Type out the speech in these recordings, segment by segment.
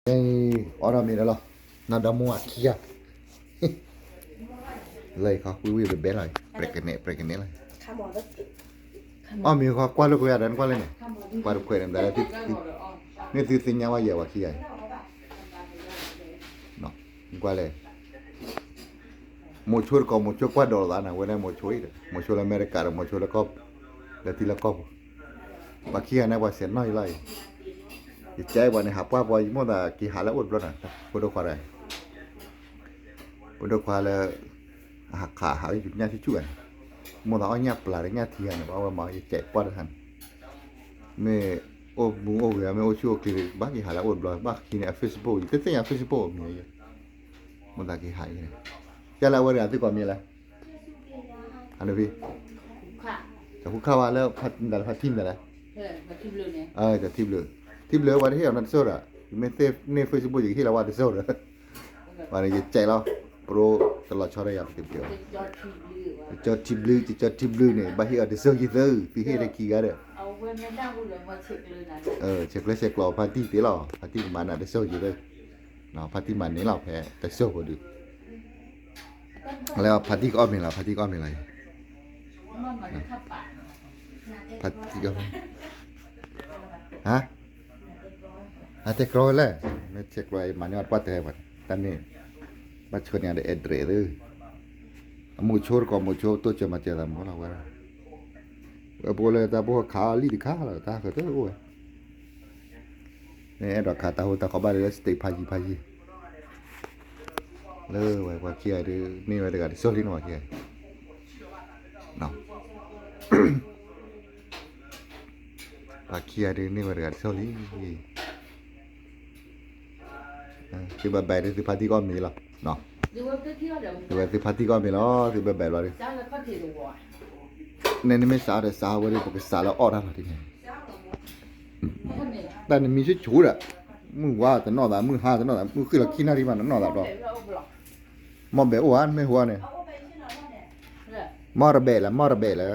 အီၣ်ထီၣ်မ့ၤဒီးလီၤ, နီၢ်ဒီမါဝၤခံဂၤ, လၢခီကွံဝံၣ်ဘဲဘဲလီၤ, ပြဲကနဲ ပြဲကနဲလီၤ, အီၣ်မ့ၤခီကွၢ်လိာ်ကွဲယၤဒီးနကွၢ်လဲၣ်န့ၣ်, ကွၢ်တခွဲးန့ၣ် မ့ၢ်သုသ့ၣ်ညါဝဲယဲၢ်ဝၤခံဂၤအံၤ, ကွၢ်လဲၣ်, မိၤဆိတကိး မိၤဆိကွၢ်ဒိးလိာ်သးန့ၣ် ဝဲဒၣ်မိၤဆိအံၤဒီး မိၤဆိလၢအမဲရကၤဒီး မိၤဆိလၢကီၢ် လၢထံလၢကီၢ်ပူၤ, ပှၤခံဂၤန့ၣ် ပှၤဆဲးနီၣ်ယံၤလီၤအံၤ, ယကဲပှၤန့ၣ် ဟးပှၢ်ပှၤ ယမိၣ်သးက့ၤဟးလၢအိၣ်တဘျီန့ၣ် ဖိဒိၣ်ခွါဒီး ဖိဒိၣ်ခွါလၢ အဟးခးဟးယူၤညၣ်ဆူၣ်ဆူၣ်ဂၤန့ၣ်, မိၣ်သးအီၣ်ညၣ်ပျၢ်ဒီးညၣ်ထံဂၤန့ၣ် ပှၤဝဲမၤယကဲပှၢ်တခါန့ၣ်, မ့ၢ်အိၣ်မူအိၣ်ဂဲၤ မ့ၢ်အိၣ်ဆူၣ်အိၣ်ချ့ ဘၣ်က့ၤဟးလၢအိၣ်တဘျီ ဘၣ်ခံန့ၣ် အ Facebook ယတသ့ၣ်ညါ Facebook အမံၤ, မိၣ်သးက့ၤဟးအံၤန့ၣ်, ကဲလၢအဝဲတဂၤသုကိးမံၤလဲၣ်, ဟးနဖံ တဃုခါဝဲလၢ ဖါတံၢ်မတၤလဲၣ်, ထံဘျုး, ထံဘျုးဝဲတဟ့ၣ်အီၤနီတစိၢ်ဒီး ယမ့ၢ်သ့ၣ်န့ၢ် Facebook ယကဟ့ၣ်လီၤဝဲတစိၢ်ဒီး, ဝဲန့ၣ်ယကဲလီၤ, ပရိတလီၤဆီဒီးယၤပတဘျီ, ကၠီထံဘျုး ကၠီထံဘျုး ကၠီထံဘျုးန့ၣ် ဘၣ်ဟ့ၣ်အီၤတစိၢ်ယံၤသု, သုဟ့ၣ်လၢခံဂၤဒီး, ဆဲးကျၢဆဲးကျိးဖါတံၢ်တ့ၢ်လီၤ, ဖါတံၢ်ကမၤနၤတစိၢ်ယံၤသု, ဖါတံၢ်မၤန့ၢ်လီၤဖဲတစိၢ်ဖိဒုး လၢဖါတံၢ်ကအီၣ်မ့ၤလီၤ, ဖါတံၢ်ကအီၣ်မ့ၤလီၤ, ဖါတံၢ်ကအီၣ်မ့ၤ, ဟါ, အတဲကျီဝဲလဲၣ်, မ့ၢ်တဲကျီမၤန့ၢ်အီၤတပှၢ်တဲဝဲ, တၢ်န့ၣ် ဘၣ်ဆှၢန့ၢ်ဒီး address သု, အမိၤဆိတကိး မိၤဆိတိစၢၤမၤစၢၤသးမ့ၢ်လီၤဝဲဒၣ်, ဝဲပအိၣ်လၢတၢ်ဖိခးအီၤလံတခါလီၤ, တၢ်ဃၢၤတအိၣ်ဝဲ မ့ၢ်အဲၣ်ဒိးခးတၢ်ဟူတၢ်ဃီဘၣ်လၢ state ဖးယံၤဖးယံၤ, လၢဝဲပှၤခံဂၤဒုး န့ၢ်ဝဲတဂၤတစိၢ်လံန့ၣ်, ပှၤခံဂၤဒုး န့ၢ်ဝဲတဂၤတစိၢ်လံ, သုဘၣ်ဘၣ်ဒုး သုဖါတံၢ်ကအီၣ်မ့ၤလီၤ, သုဝဲသုဖါတံၢ်ကအီၣ်မ့ၤလီၤ, သုဘၣ်ဘၣ်လီၤဒုး နမ့ၢ်စးဒီးစးဝဲဒီး ပကစးလၢအီၣ်တၢ်လီၤဒ်န့ၣ်, တၢ်နမံၤဆူၣ်ဆူၣ်ဒီး, မုၢ်ဝါတနီၣ်သး မုၢ်ဟါတနီၣ်သး မုၢ်ဃ့ၢ်လီၤခံနၣ်ရံၣ်မးတနီၣ်သးဘျီ, မီၢ်ဘဲၣ်အိၣ်ဧါ နမ့ၢ်ဟူဧါန့ၣ်, မီၢ်ရဘဲၣ်လၢ မီၢ်ရဘဲၣ်လၢ,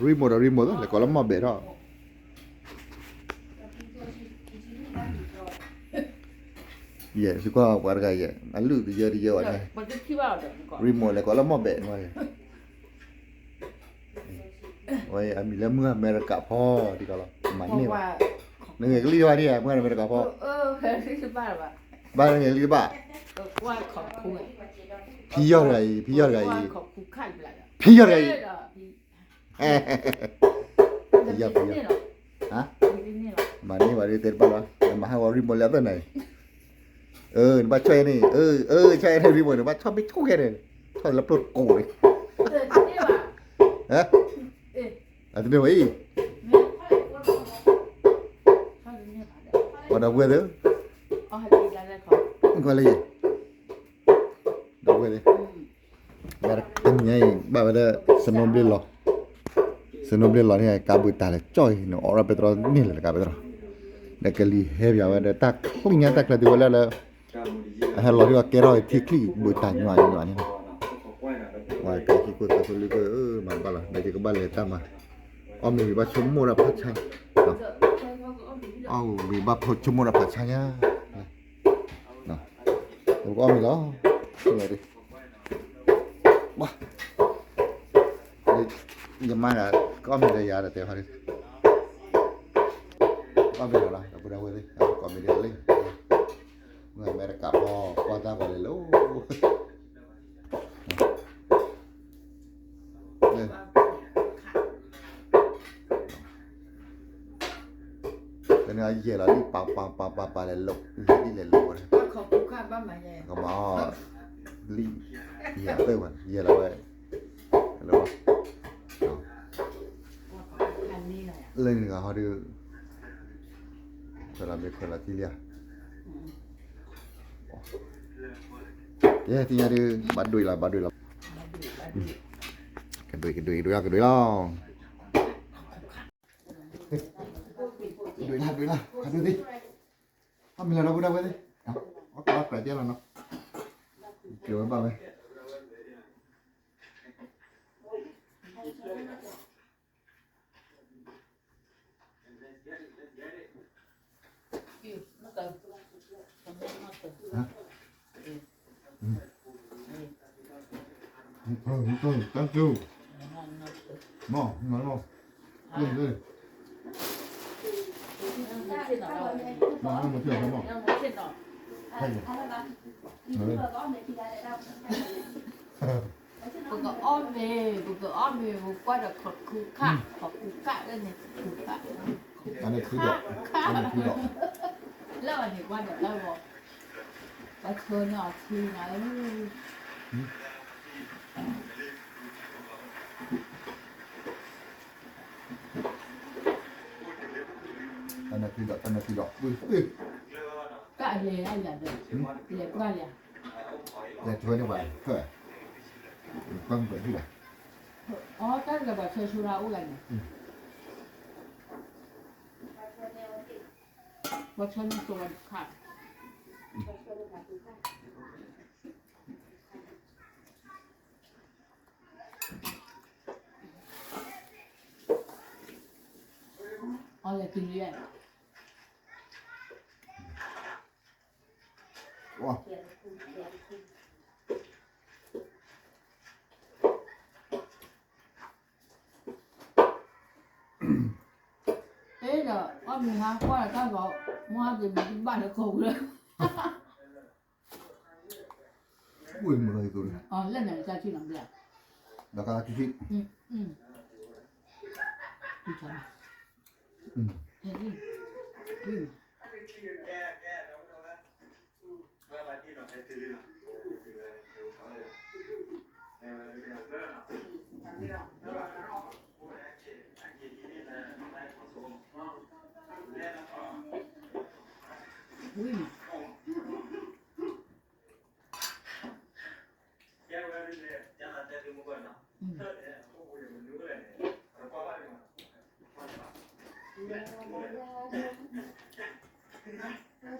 remote ဒီး remote လဲၤကိးလၢမီၢ်ဘဲၣ်ထီၣ် ယဲၢ် သုကွၢ်ပှၤတဂၤယဲၢ် အလုၢ်တယၢတယၢဘၣ်န့ၣ်, remote လဲၤကိးလၢမီၢ်ဘဲၣ်န့ၣ်, ဝဲအမံၤလၢမုၢ်အမဲရကၤဖီတံၢ်ကီးလီၤ, မၤန့ၢ်ဘၣ်, နဂဲၤကလံၢ်ဘၣ်ဒ်ဧါ မုၢ်အမဲရကၤဖီ, ဘၣ်နဂဲၤကလံၢ်တဘၣ်, ဖံယီၢ်တဂၤအံၤ ဖံယီၢ်တဂၤအံၤ, ဖံယီၢ်တဂၤအံၤ ဖံယီၢ်ဖံယီၢ်, မၤန့ၢ်ဘၣ်ဒ်တဲတဘၣ်လီၤ, မၤဟးဂီၤ remote လဲၤအသၢၣ်နၤအံၤ, နဘၣ်ဆီၣ်အံၤန့ၣ်, အၢ ဆီၣ်အံၤန့ၣ် remote နဘၣ်ဆီၣ်မ့ၢ်ဆိၣ်ခဲန့ၣ်, ဆီၣ်လၢပျိၢ်တကိးန့ၣ်, အတန့ၢ်ဝဲအံၤ, ပှၤဒီပုၢ်ဝဲၢ်သ့ၣ်, ကွၢ်လၢယဲၢ်, ဒီပုၢ်ဝဲၢ်သ့ၣ်, တနံၤညါအံၤ ဘၣ်ဝဲဒၣ် snow blade လီၤ, snow blade လီၤန့ၣ် ကါဘုးတၢ်လဲၤကၠီၣ်အံၤ နအိးထီၣ်ပဲတြီန့ၢ်လၢကါပဲတြီ, ဒီးကလံၤဟဲပၠးဝဲဒီး တၢ်ခိၣ်ညါတၢ်ကျၢၤတုၤဝဲလၢလၢ အဟဲလီၤဒ်အကဲထီၣ်ထံချံၣ်ဘုးတၢ်ညီညီန့ၣ်, ဝဲကဲခံခိၣ်သၢခိၣ်လွံၢ်ခိၣ် မၤတဘၣ်လီၤ ဒီးယကဘၣ်လဲၤတၢ်မၤ, အီၣ်မ့ၤဝံၤဘၣ်ဆိကမိၣ်တၢ်ဖးဆါ, အီၣ်မ့ၤဘၣ်ဆိကမိၣ်တၢ်ဖးဆါညါ, ပကအီၣ်မ့ၤလီၤ, ယမါဒၣ် ကအီၣ်မ့ၤဒီးယၤဒီးတဲဟီဒ်, ကအီၣ်မ့ၤလီၤ ဒီပုၢ်ဒီဝဲၢ်သ့ၣ် ကအီၣ်မ့ၤဒီးလံ, မ့ၢ်အမဲရကၤဖီ ကွၢ်တၢ်ဂီၤလဲၤလိၤ တန့ၣ်ယဲၢ်လီၤလံ ပၤပၤပၤပၤပၤလဲၤလိၤ လဲၤလံလဲၤလိၤဝဲ, ကမၤအီၣ်လံ, ယဲၢ်သၢဝဲ ယဲၢ်လီၤဝဲ, လၢန့ၣ်ဂၤဟီဒုး, ခွဲးလီၤမ့ၢ်ခွဲးလီၤထံလံဧါ, ယဲၢ်သ့ၣ်ညါဒုး ဘၣ်ဒွံးလီၤ ဘၣ်ဒွံးလီၤ, ကဒွံး ကဒွံး ကဒွံးလီၤ ကဒွံးလီၤ. ဒွံးလီၤ ဒွံးလီၤ ခးဒွံးသ့, အမ့ၢ်လီၤဒီပုၢ်ဒီဝဲၢ်သ့ၣ်, အကလီၤပြးကဲလီၤနီၤ, ကဲဝဲဘၣ်ဝဲ. Thank you. မ့ၢ် မ့ၢ် မ့ၢ် ပကအီၣ်မ့ၤ ပကအီၣ်မ့ၤ ပကွၢ်ဒီးခီခူခၣ် ခီခူခၣ်လၢန့ၣ် ခူခၣ် အန့ၣ်ခုဒီး အန့ၣ်ခုဒီး လၢအန့ၣ်ကွၢ်ဒီးတၢ်ဂီၤ ပဆၢန့ၢ်အီၤထံနၤဧၢ တၢ်နၢ်ထံဒီး တၢ်နၢ်ထံဒီး ဝ့ၢ်သ့ၣ် တၢ်အလဲၤအယၤဒီး လဲၤကွၢ်လံ လဲၤထွဲန့ၢ်ပှၤ ကွၢ်မ့ၢ်ပှၤဟံၣ်လီၤ အီ တၢ်တဂၤဘၣ်ဆၢဆိရၣ်အိၣ်ဂၤန့ၣ် ဘၣ်ဆၢန့ၢ်ဆိဝဲတခါ အီ လဲၤတုၤလံ အဲၣ်ဒီး အီၣ်မ့ၤဟါကွၢ်ဒီးတၢ်ဂီၤ မ့ၢ်ဟါက့ၤမ့ၢ်တဘၣ်လၢကီၢ်ပူၤလၢ ဝ့ၢ်မုၢ်လီၤယသိးလံ အီ လၢနၤတၢ်ထံၣ်နီၤဘျဲၣ် ဒီးကါထံထံ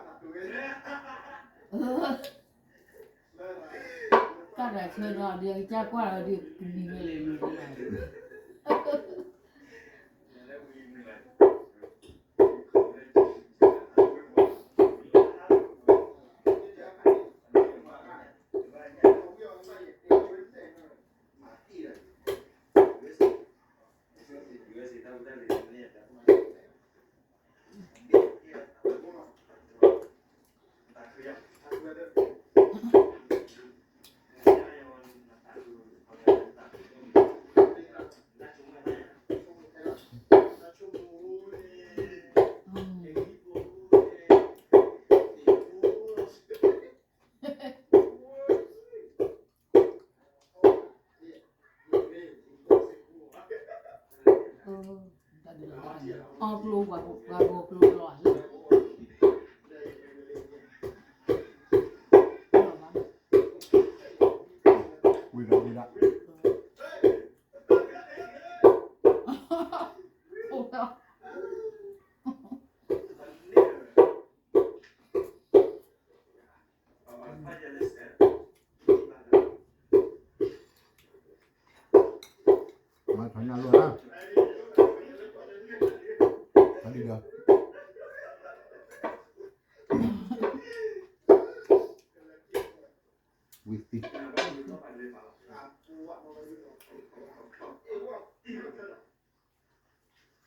ၣ် ဝံၤမး တၢ်တၢ်ဆၢဒီး ဒ်အကစၢ်ကွၢ်ဒီး ဒ်ကနံၤဝဲလဲၣ်န့ၣ် အီၣ်ကျိ ပှၤဂီၤကျိလီၤ ဝံၤဒီး ဝံၤဒီး အိၣ်ဒီး မၤထီၣ်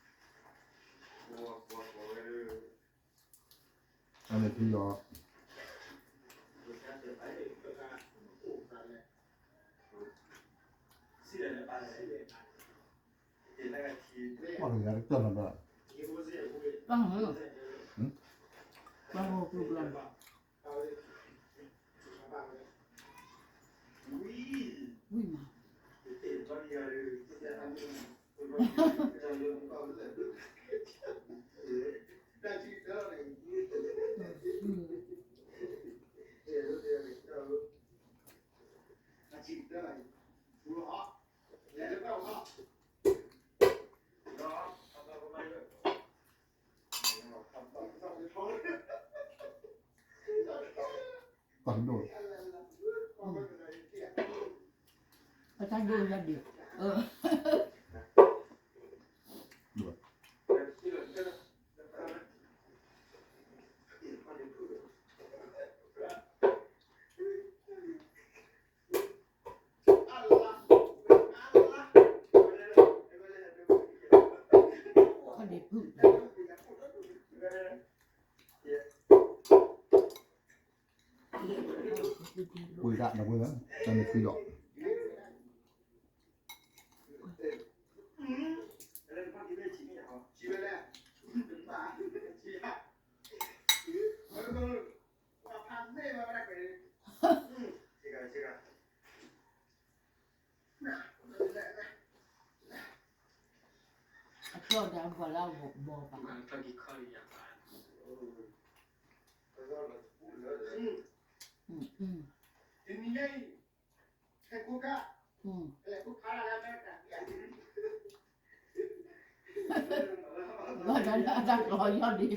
ညၣ်လိၣ်ဧါ, တၢ်ဒ်ဒီး ဝံၤသံ အန့ၣ်ထံလီၤ ပှၤကယၤတကၢၢ်လီၤဘၣ်, တၢ်ဟၢ, ဟမ်, ပှၤဟိၣ်ကျိဘျီ ဝံၤမး တၢ်ဒိၣ်, တၢ်ဒိၣ်လၢဒံး, ဒိၣ်, ပှ့ၤဒၣ်နဝဲ, တၢ်န့ၣ်သံလီၤ. အကျီၢ်ဒီးအဘီၣ်လၢအဘီၣ်ဘၣ်, ဘၣ်ဒီးအတၢ်ကျီၢ်ယီၢ်ဒံး,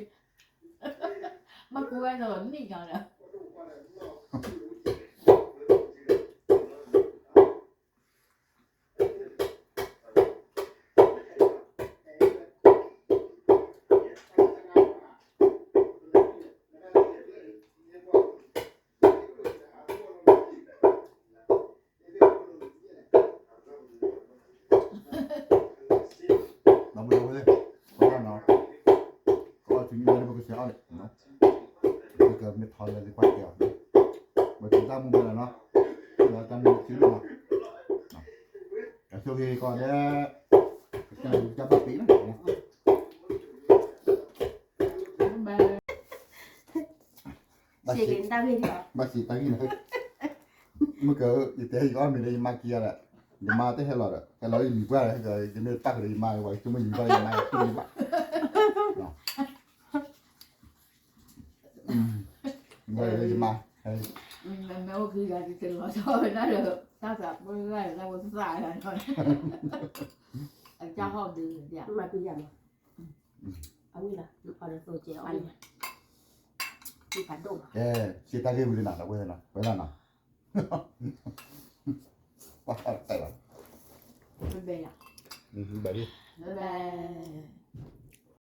မ့ၢ်ကူဝဲသိးနံၣ်ညါဒီး ဒီပုၢ်ဝဲၢ်သ့ၣ်, ပှၤနီၤ, ကအီၣ်ဆူညါလၢပကစၢ်အီၣ်န့ၣ်, ပကမ့ၢ်ထီၣ်လၢသ့ၣ်ပှၢ်ကဲအီၤ, ပတၢ်မူဘၣ်လီၤနီၤ, ပတၢ်မူဘၣ်လီၤ, အဆိၣ်ဂ့ၤကီးဒီး ကစၢ်ယွၤကဘၣ်ပှဲၤနီၤ. ဘၣ်စံးတၢ်ဂ့ၢ်နီၤ, မ့ၢ်က ယတဲယအီၣ်မ့ၤဒီးယမါကံအီၤဒီး, ယမါတဟဲလီၤဒီး ဟဲလီၤယမံၤပှၢ်ဒီး ယမ့ၢ်ပၣ်ဃုာ်ဒီးယမါ ပှၤကဆိကမိၣ်ယမံၤပှၢ်ဒီးယမါယဆိကမိၣ်ဘၣ်, ယမါ, မ့ၢ်အိၣ်ခံဂၤတလီၤဆီဝဲဒၣ်ဒီး တၢ်သးပှၢ်ဂၤတၢ်ဖိသၣ်ဂၤနီၤ, အကစၢ်ဟီၣ်ဒုး, မၤပယၤနီၤ, အဝံၤလီၤ, အီၤဒီးသိးကဲအီၤ, ဖးဒိၣ်, ကဲ, စံးတၢ်ဂ့ၢ်ဝံၤလံနီၤ, ဒီပုၢ်ဝဲၢ်နီၤ, ဝဲဒၣ်နီၤ, ပှၤတဲလီၤ, ဘဲလီၤ, ဘဲလီၤ, ဘဲလီၤ.